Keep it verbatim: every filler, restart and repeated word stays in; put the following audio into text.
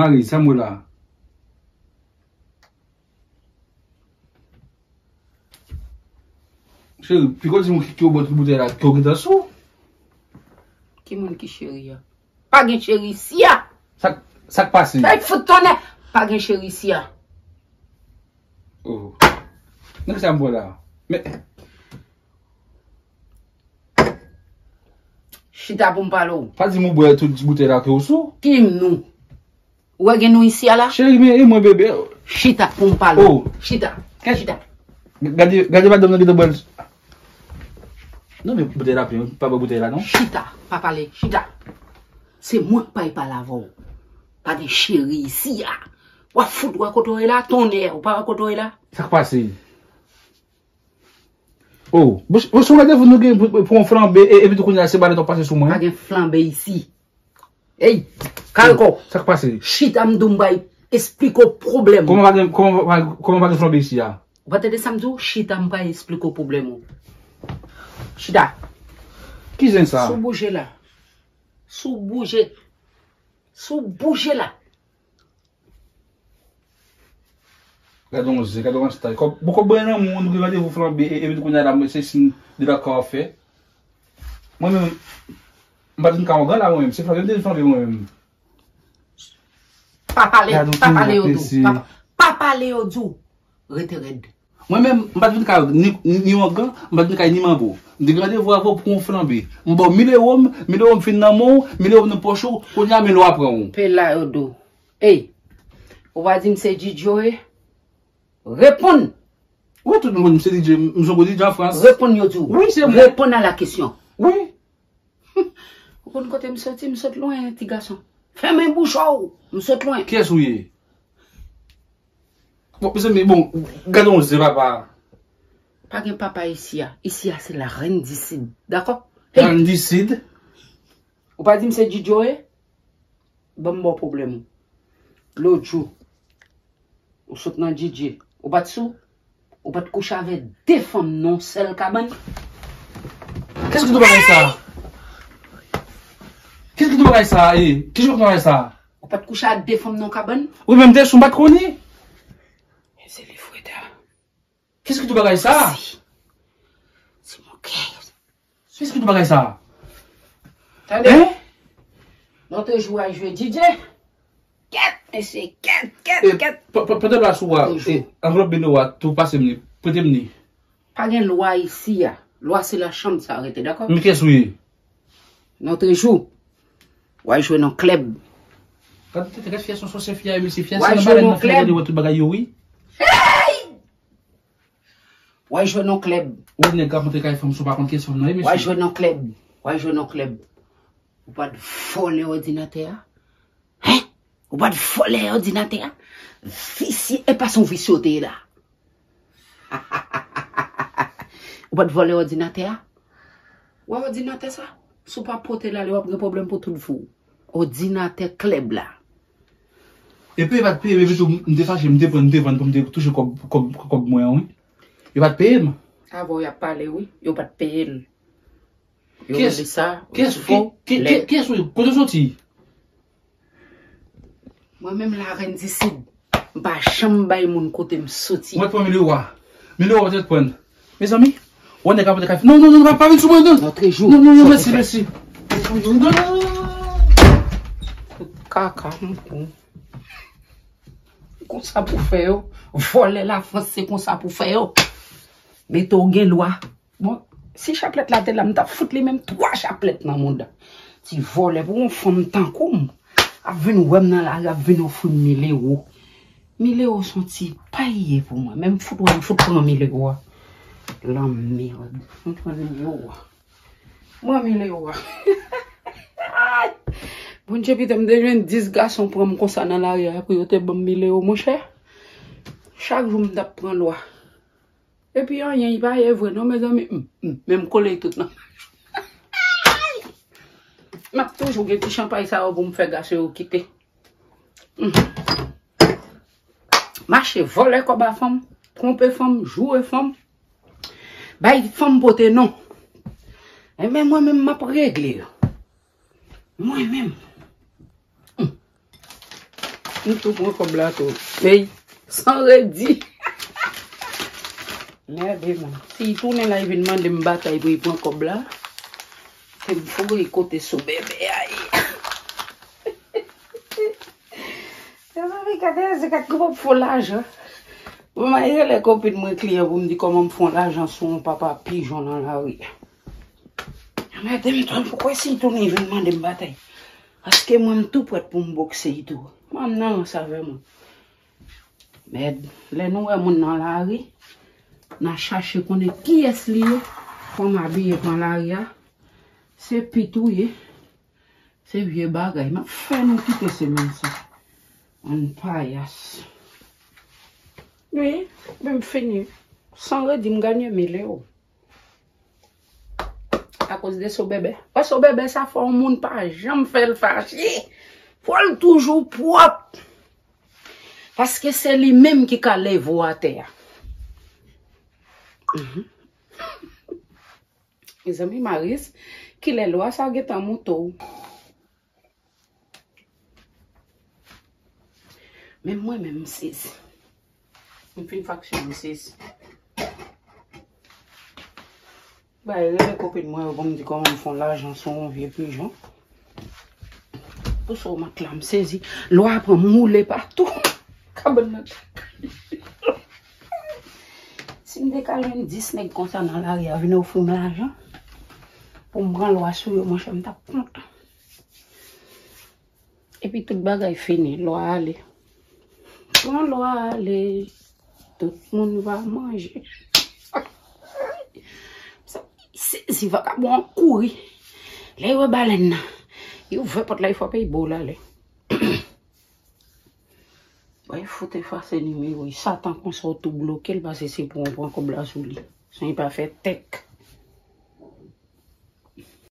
Mari, sa m wè la? Cheri, piko di mwen ki, ki w bwè tout boutèy la, ke w gentan sou. Ki moun ki cheri a? Pa gen cheri isi a. Sa, sa k pase? Ay, fout tonnè! Pa gen cheri isi a. Oh. Nan ki sa m pran la? Men, chita pou m pale w. Pa di m ou bwè tout boutèy la ke w sou. Ki nou? Ou wè gen nou isi a la? Cheri, men e mwen bebe. Chita pou m pale w. Oh. Chita. Kè- Chita. Gade, gade madanm nan gentan bwè l. Non, men boutèy la plen, pa bwè boutèy la, non. Chita, pa pale, chita. Se mwen k pral pale avè w. Pa gen cheri isi a. W ap fout wè kote w ye la, tonnè, ou pa wè kote w ye la? Sa k pase? Oh, bon, bon, si w gade nou gen pou, pou yon flanbe, e, epi tou kounye a, se balèt w ap pase sou mwen. Pa gen flanbe isi. Ey, kal kò. Sa k pase? Chita m di w m pral esplike w pwoblèm ou. Kòman pa gen, kòman pa, kòman pa gen flanbe isi a? Ou pa tande sa m di w? Chita m pral esplike w pwoblèm ou. Chita. Ki zen sa? Si w bouje la. Si w bouje. Si w bouje la. Gade yon zen, gade yon style. Kòb, bon, kòb mwen nan moun, nou gen randevou flanbe, e, epi kounye a la, mwen se siy de la kò w ap fè. Mwen menm, m pa t vin ka ongan la, mwen menm. Se flanbe, m te vin flanbe mwen menm. Pa pale, pa pale yo di w. Pa, pa pale yo di w. Rete rèd. Mwen menm, m pa t vin ka ni, ni, ni ongan, m pa t vin ka ni mango. M te gen randevou avè w pou yon flanbe. M ba w mil ewo m, mil ewo m fin nan men w, mil ewo m nan pòch ou, kounye a mil ewo a pran w. Pela yo di w. Ey, ou pa di m se Djidjo ye? Reponn! Wi, tout moun konn m se Didje, m se gwo Didje an Frans. Reponn yo di w. Wi, se mwen. Reponn a la kesyon. Wi. Ou konn kote m soti? M sot lwen, ti gason. Fèmen bouch ou! M sot lwen. Kiyès ou ye? Bon, mezanmi, bon, gade yon zen papa. Pa gen papa isi a. Isi a se la reine du sud. Dakò? Hey! Reine du sud? Ou pa di m se Djidjo ye? Ban m ba w pwoblèm ou. Lòt jou, ou sot nan Djidje. Ou pa t sou? Ou pa t kouche avè de fanm nan yon sèl kabann? Kiyès ki di w bagay sa? Kiyès ki di w bagay sa? E, ki jan w bagay sa? Ou pa t kouche ak de fanm nan yon kabann? Wi, men m te sou, m pa t konnen. Se li freda. Kiyès ki di w bagay sa? Si. Si mon kè. Kiyès ki di w bagay sa? Tande? Hein? Lòt jou a jwe Didje. Kèt, mesye, kèt, kèt, kèt. Pandan la sou a, anvlòp bine w a, tou pase m li. Prete m li. Pa gen lwa isi a. Lwa se la chanm sa rete, dakò? Men kiyès ou ye? Lòt jou, w a jwe nan klèb. Gad tete, gad fyè son sòsye fyè, mesye, fyè se nan balèn nan fè gade wè tout bagay yo, wi. Hey! W al jwe nan klèb. Ou nèg k ap antre kay fanm, si w pa konn kiyès fanm nan ye, mesye. W al jwe nan klèb. W al jwe nan klèb. Ou pa t vòlè òdinatè a? Hein? Ou pa t vòlè òdinatè a? Visye, e pa se yon visye w te ye la. Ou pa t vòlè òdinatè a? Wè òdinatè sa? Si w pa pote l ale, w ap gen pwoblèm pou tout vi w. Òdinatè klèb la. Epi yo pa t peye m, epi tou, m te fache, m te pran, m te vann pou m te touche kòb, kòb, kòb mwen an, wi. Yo pa t peye m. Avè w y ap pale, wi. Yo pa t peye l. Yo rele sa, kiyès, kiyès, kiyès, kote w soti? Mwen menm, la reine du sud, m pa janm bay moun kote m soti. Mwen pran mil ewo a. Mil ewo a, mwen te pran. Mezanmi, wè nèg ap antre kay. Non, non, non, pa, pa vin sou mwen, non. Lòt jou. Non, non, non, mèsi, mèsi. Non, non, non, non. Kaka, m pou. Konsa pou fè yo. Vòlè Lafrans, se konsa pou fè yo. Mete w gen lwa. Bon, si chaplèt la te la, m t ap fout li menm twa chaplèt nan mouda. Ti vòlè, pou yon fanm tankou m ap vin wè m nan lari, ap vin ofri m mil ewo. Mil ewo se yon ti pay ye pou mwen. Men m fout wè, m fout pran mil ewo a. Lanmèd. M pran mil ewo a. Mwen mil ewo a. Bondye, pita m te jwenn dis gason pran m konsa nan lari a, pou yo te ban m mil ewo, monchè. Chak jou m t ap pran lwa. Epi anyen, li pa ye vre non, mezanmi. M, m, men m kole tout nan. M ap toujou gen ti chanpay sa yo pou m fè gason yo kite. M. Mache vòlè kòb a fanm, twonpe fanm, joure fanm. Bay fanm pote non. Enben, mwen menm, m ap regle yo. Mwen menm. Hmm. M tou pran kòb la tou. Ey, san redi. Mède, man. Si li tounen la, li vin mande m batay pou li pran kòb la, se m foure kote sou bebe a ye. Mezanmi, gade, se kat kòb fon lajan. Bon, m al rele kopin mwen kliyan pou m di kòman m fon lajan sou yon papa pijon nan lari. Mède m tou, poukwa si li tounen vin mande m batay? Paske mwen, m tou prèt pou m bokse li tou. Mwen, m nan rans avè mwen. Mèd, lè nou wè moun nan lari, n a chache konnen kiyès li ye. Fò m abiye pran lari a. Se pit ou ye. Se vye bagay. M ap fè nou kite semèn sa. Bann payas. Wi, men m fini. San redi m ganye mil ewo. Akoz de so bebe. Wè so bebe sa fè yon moun pa janm fè l fache. Fò l toujou pwòp. Paske se li menm ki ka leve w atè a. Mhm. Mezanmi, Maris, kilè lwa sa gentan moute w? Menm mwen menm, m sezi. M fin faksyone, m sezi. Bay, rele kopin mwen yo pou m di kòman m fon lajan sou yon vye pijon. Pou sou mat la, m sezi. Lwa pran m woule patou. Kabann nan. Si m te ka jwenn dis nèg konsa nan lari a vin ofri m lajan pou m pran lwa sou yo, monchè, m t ap kontan. Epi tout bagay fini, lwa ale. Pran lwa ale, tout moun va manje. Sezi, vakabon an kouri. Lè yo wè balèn nan, yo ouvè pòt la, yo frape, yo ba w l ale. Bay fout efase nimewo, satan konsa w tou bloke l, paske se pou w pran kòb la sou li. San li pa fè tèk.